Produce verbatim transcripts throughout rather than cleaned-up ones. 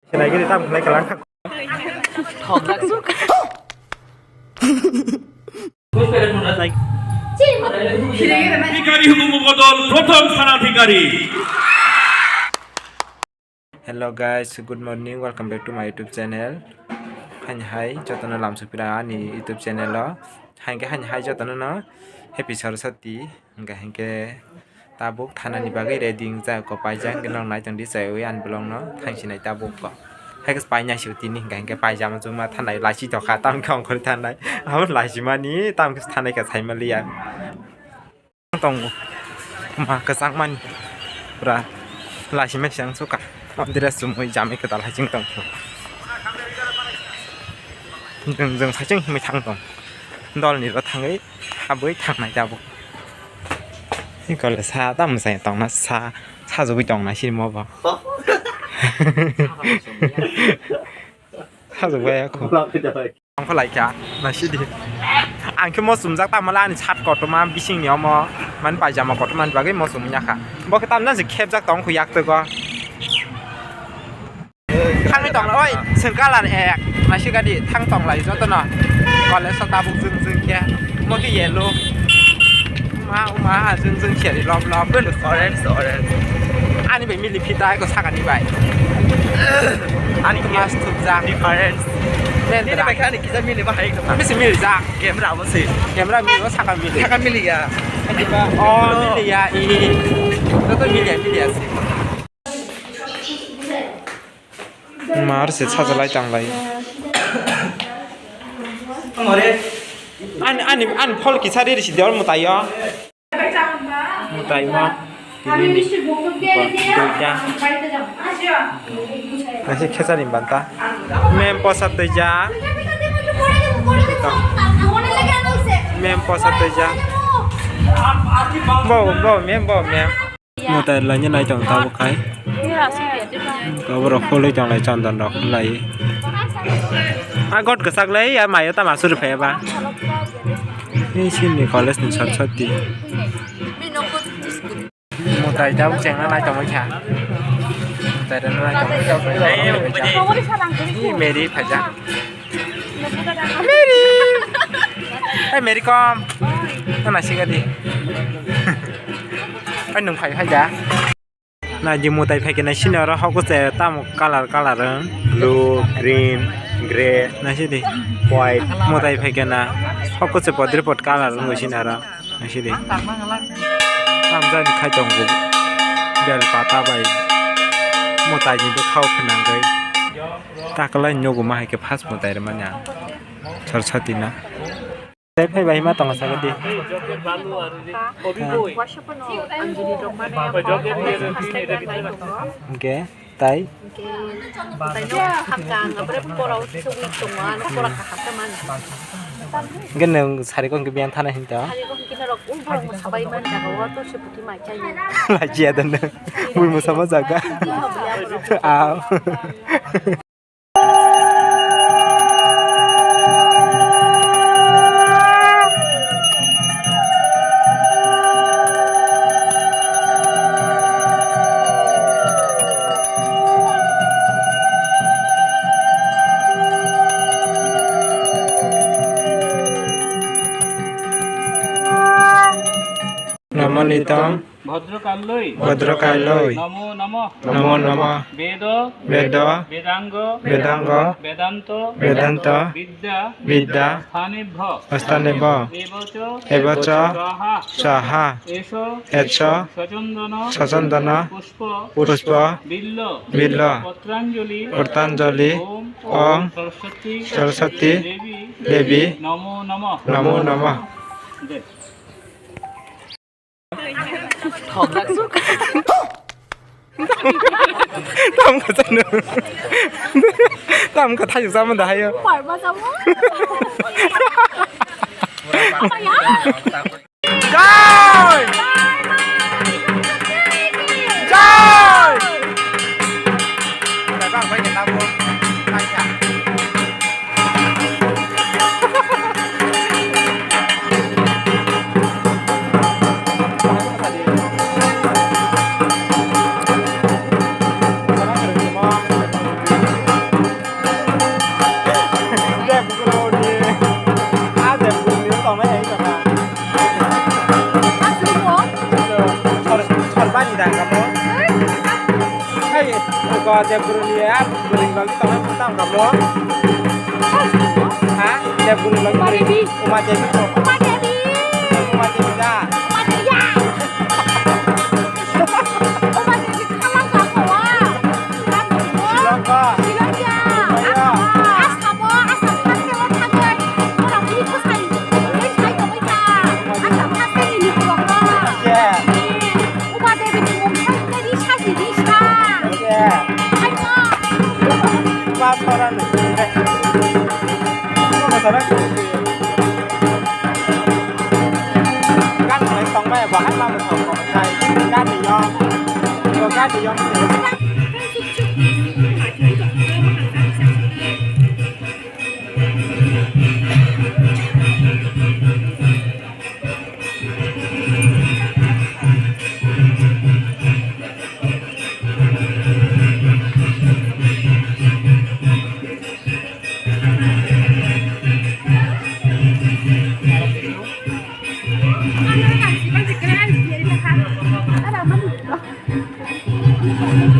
Sinaigiri tam khlai kalang thak. Adhikari hukum bodol prothom thanadhikari. Hello guys, good morning, welcome back to my YouTube channel. Haini hai jotono lamsok pira ani YouTube channel o. Haini hai jotono no happy Saraswati. Hingke hingke tabuk thanani bagwi ready wngjak ko paijak, hingke nok nai tongdi chaiwi ani vlog no thangsinai tabuk ko. Haikhe painai sio tini hingke hingke paijama chuma thanai lachi tokha tamkhe ongkhorwi thanai. Abo lachimani tamkhe thanai kha saimaliya. Tongo. Ma kwchangmani pura lachimai siyang suka. Amtwira chumui jamai kwtal hai chwng tongkhe. Jwng jwng saichung himwi thang tong. Dolni ro thangwi habwi thangnai tabuk. Ikole sa tamo sai tongna sa sajagwi tongna sirimo bo. Sajagwi ako. Ang phalai kha na sidi. Ang khe mo chumjak tamala ani shirt kotorma bisingni omo mani paijama kotorma ni bagwi mo chumui ya kha. Bo khe tamna se khepjak tong khu yak tego. Thangwi tong oi, chwng kalar ek, naisik gadi thang tong lai jotono. College o tabuk jwng jwng khe, mo khe yellow. Ma, ma, jwng jwng khe ri lob lob. Orange, orange. Ani bai mili phita ko sakani bai. Ani mas thupjak. Difference. Nini bai khe ani kisa mili bahai khe. Bisi mili jak. Camera abo se. Camera mili o saka mili. Saka mili ya. Oh, mili ya i. Joto mili ya, mili ya se. Mar se sajalai tanglai. Ani, ani, ani phol kisa riri si dol mutai o. Mutai mo. Tini ni. Duita. Nasi khesari banta. Mem posa tuja. Mem posa tuja. Bo, bo, mem, bo, mem. Mutai laina nai tong tabuk khai. Tabuk rok phulwi tong lai chondon rok lai. A got kwchak lai ya mayo tama suri phai ba. Ni sini college ni sat sat di. Mutai tabuk chengna nai tong kha. Mutai rok nai tong kha. Ni Mary phaja. Mary. Hey Mary kom. Nana sigadi. Ai nung phai phai da. Naidi mutai phai kena sini oro hok se tamo color color wng. Blue, green, grey, naisidi white. Mutai phai kena hok se podri pod color wng sini oro naisidi. Tamjani khai tongo bel pata bai mutai ni bwkhao phinangwi taklai nuguma hai khe first mutai rwmani ang Saraswati no. Tei phai bai ma tongo saka di. Hingke tai. Hingke nwng sari kong ke biyan thana hinta. Lajiya dan nwng. Bui musa ma jaga. Aw. Namo nitam. ভদ্রকাল্যৈ। ভদ্রকাল্যৈ। নমো নমঃ। নমো নমঃ। বেদ। বেদ। বেদাঙ্গ। বেদাঙ্গ। বেদান্ত। বেদান্ত। বিদ্যা। বিদ্যা। স্থানেভ্য। স্থানেভ্য। এব চ। এব চ। স্বাহা। স্বাহা। এস। এস। সচন্দন। সচন্দন। পুষ্প। পুষ্প। বিল্ব। বিল্ব। পত্রাঞ্জলি। পত্রাঞ্জলি। ওম। ওম। সরস্বতী। সরস্বতী। দেবী। দেবী। নমো নমঃ। নমো নমঃ। দে। Tam ka chanu. Tam ka thayu sama da hayo. Parma sama. Jai! Jai! O, Debguru ni, ah, bwrwi bagwi tongnai bwtang kamo. Ha? Debguru bagwi Uma Devi. Uma Devi ko. Uma Devi. Uma Devi da. Uma Devi ya. Uma Devi khalang ka ko wa. Shillong ko. Shillong ya. Shillong ya. Asamo, asamo, asamo thangwi. Ora bini bwsai, bini sai tongwi ta. Asamo, asamo ni bwrok ko. Yeah. Upa Devi ni mung thang thang ni sachi ni sa. Hai ma. Ma sora ni. Ma sora ni. Gan ni tong mai ba hai ma ma song ko sai. Gan ni yong. Ko gan ni yong.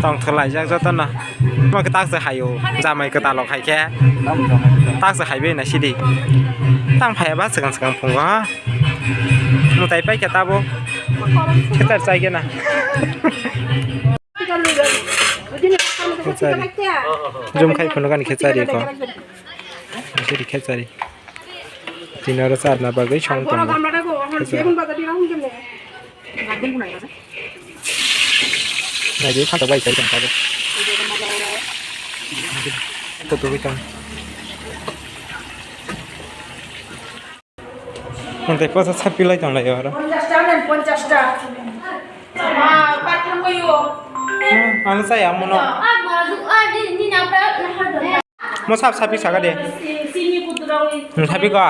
Tong thwlaijak jotono. Omo khe tak se hai o. Jamai kwtal rok hai khe. Tak se hai bai na sidi. Tang phai ba swkang swkang phungo ha. Mwtai pai khe tabuk. Khechar chai khe na. Khechari. Jum khai phunukani khechari ko. Khechari, khechari. Tini oro charna bagwi song tongo. Khechari. Naidi phantok bai sai tong tabuk. Tutugwi tong. Hwnkhe posa sapi lai tong lai oro. Ponchash ta na, ponchash ta. Ma, pathang bai o. Hmm, ano chaya mono. Mo sap sapi saka de. Sini kutura wi. Hmm, sapi ko.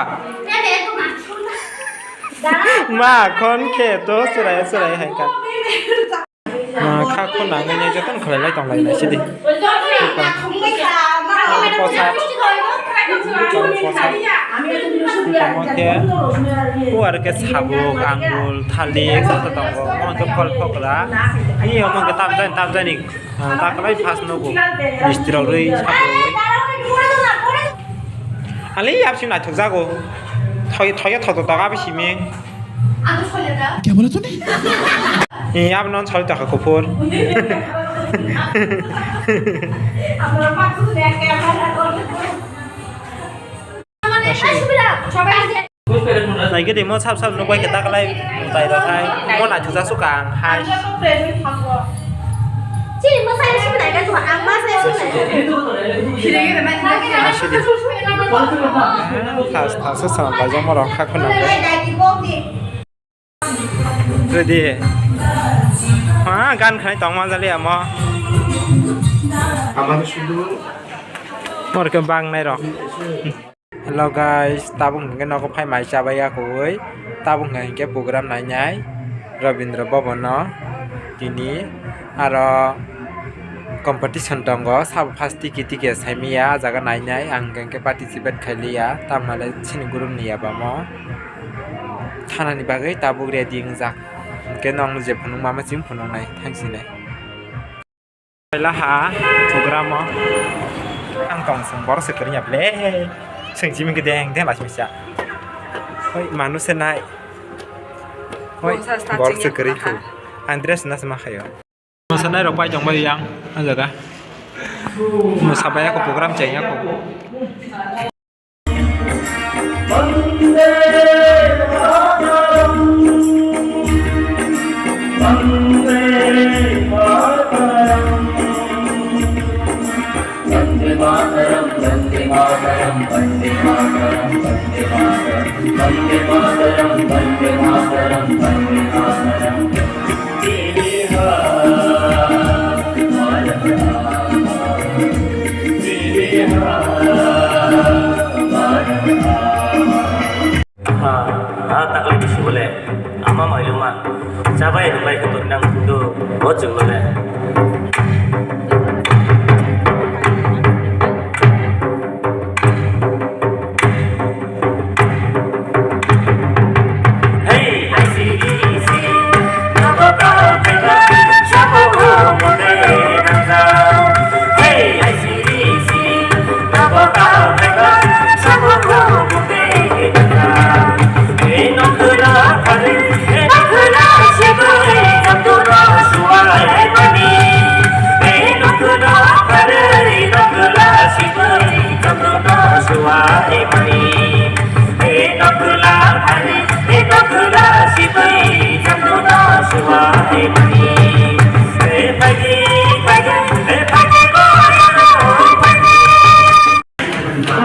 Ma, khon khe to surai surai hai ka. Ah, kha khuna ngai nai jotono khlai lai tong lai nai sidi. Posa. Posa. Tamo khe, o aro khe sabuk, angul, thalik, joto tongo. Omo khe phol phokra. Ni omo khe tamjani, tamjani. Ah, taklai phas nogo. Mistri rok rwi, sabuk rwi. Ali yapsi naithok jago. Thoi, thoi, thoi, thoi, thoi, abi simi. Kya bola tune? Eh, abo non sori taka kuphur. Naigede mo sab sab nukbai khe taklai tai rok hai. Mo naithok jasu kang hai. Asidi. Thas, thas, thas, thas, laijak mo rok kha khuna. Ready. Ha, gan khnai tong ma jali amo. Amani sudu. Mor ke bang nai rok. Hello guys, tabuk hwnkhe nogo phai mai chabai ya koi. Tabuk hwnkhe program nainai Rabindra Bhavan no tini aro competition tongo, sabo first tiki tiki saimaya, ah jaga nainai ang hwnkhe participate khailiya, tamale chini group ni yabamo. Thanani bagwi tabuk ready wngjak. Hwnkhe nwng je phunukma mama chini phunuknai thangsinai. Laha program o ang tong song borok se kwrwngya ble. Seng chimi khe deng deng lachimisa. Hoi manu se nai. Hoi borok se kwrwi khu. Ang dress na se ma khayo. Mosanai rok pai tong bai yang, ah jaga. Mosabai ako program cheng ako. Ah, ah, takle bisi bole. Ama mailuma. Chabai rwbai khe tongnang do, o chwng bole.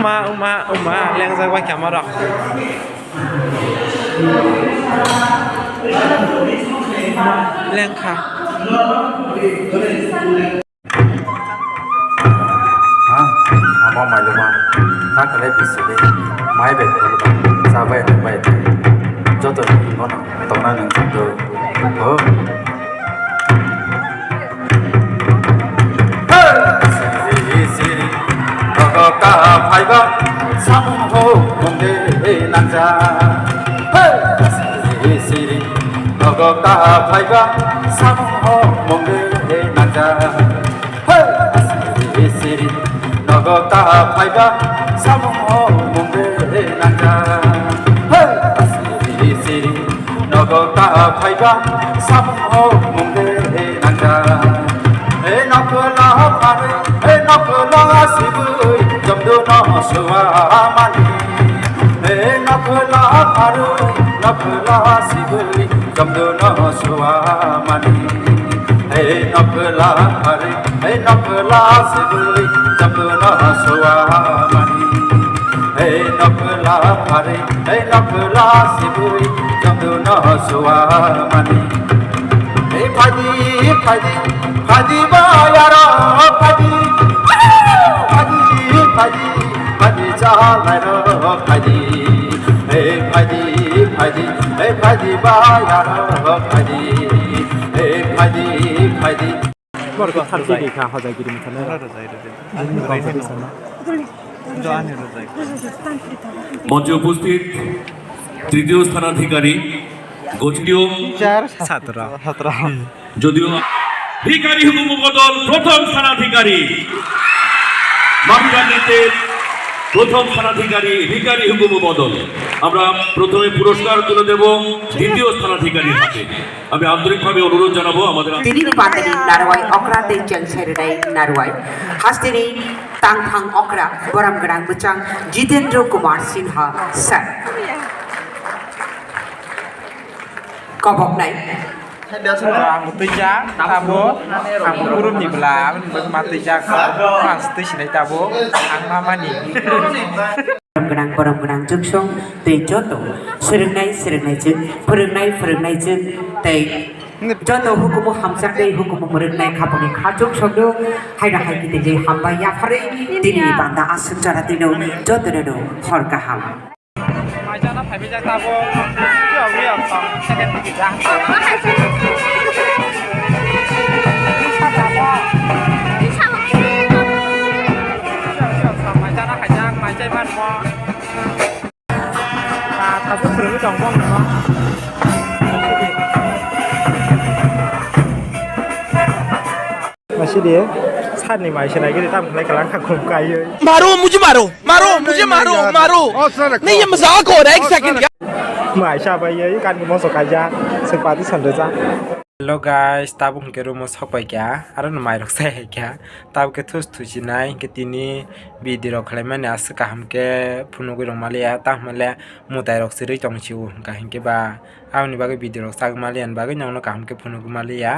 Uma, uma, uma, lengjak bai kama rok. Lengkha. Ha, amo mailuma. Ha, kalai biside. Mai bai khuluma. Chabai, bai. Joto ni bono. Tona nang joto. Oh. Siri, siri, nogo ka phaiba, samung ho mungde nangja. Hey! Siri, siri, nogo ka phaiba, samung ho mungde nangja. Hey! Siri, siri, nogo ka phaiba, samung ho mungde nangja. Hey! Siri, siri, nogo ka phaiba, samung ho mungde nangja. He nokla pharwi, he nokla sibwi, jomdu no suwa mani. He nokla pharwi, nokla sibwi, jomdu no suwa mani. He nokla pharwi, he nokla sibwi, jomdu no suwa mani. He nokla pharwi, he nokla sibwi, jomdu no suwa mani. He phaidi, phaidi, phaidi ba yaro phaidi. Phaidi, phaidi, phaidi chalai ro phaidi. He phaidi, phaidi, he phaidi ba yaro phaidi. He phaidi, phaidi. Borok khe thar khe di kha hojai giri mithane. Ani ni kok khe sana. মঞ্চে উপস্থিত তৃতীয় স্থানাধিকারী গজনীয় চার ছাত্র। ছাত্র। যদিও ভিখারি হুকুম বদল প্রথম স্থানাধিকারী, মাফিয়া নৃত্যের প্রথম স্থানাধিকারী ভিখারি হুকুম বদল। আমরা প্রথমে পুরস্কার তুলে দেব দ্বিতীয় স্থানাধিকারীর হাতে। আমি আন্তরিকভাবে অনুরোধ জানাবো আমাদের Tini ni pandani narwai okra tei cheng serwnai narwai. Hasteni tangphang okra borom gwnang bwchang Jitendra Kumar Sinha sir. Koboknai. Ang twijak, abo, ang kurum ni bwla, ang ma twijak, ang twi sinai tabo, ang ma mani. Borom gwnang, borom gwnang chwngsong tei joto swrwngnai, swrwngnai chwng, phwrwngnai, phwrwngnai chwng tei joto hukumu hamjaknai, hukumu mwrwknai khapangni kha chwngsong do, haino hai kitingwi hambai yapharwi tini ni banda aswk jora tino jotono no hor kaham. Maijana phaibaijak tabuk. Kiyok, kiyok, second ticket ja. Kiyok, kiyok, maijana khaijak, maijai manmo. Ah, tabuk phwrwngwi tong bong no. Masidi, sir ni mai se nai giri tam khlai kalang kha khum kaiwi. मारो, मुझे मारो, मारो, मुझे मारो, मारो। नहीं, ये मजाक हो रहा है, एक सेकंड का। Mai sa bai ye kan mo so kaja, se pati san reja. Hello guys, tabuk hwnkhe room o sok pai kha, aro no mai rok sai hai kha. Tabuk khe thus thusi nai, hwnkhe tini video rok khlai mani aswk kaham khe phunugwi rok maliya, tamo le mwtai rok chirwi tong sio, hwnkha hinkhe ba aboni bagwi video rok chagwi maliya, ani bagwi nokno kaham khe phunugwi maliya.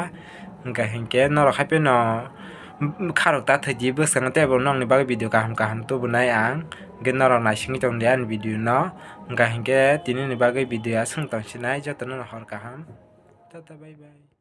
Hwnkha hinkhe norok hai phano kharok ta thwidi bwskango tei bo nokni bagwi video kaham kaham tubunai ang. Hwnkhe norok naisingwi tongdi ani video no. Hwnkha hinkhe tini ni bagwi video aswk tongsinai, jotono hor kaham. Tata bye bye.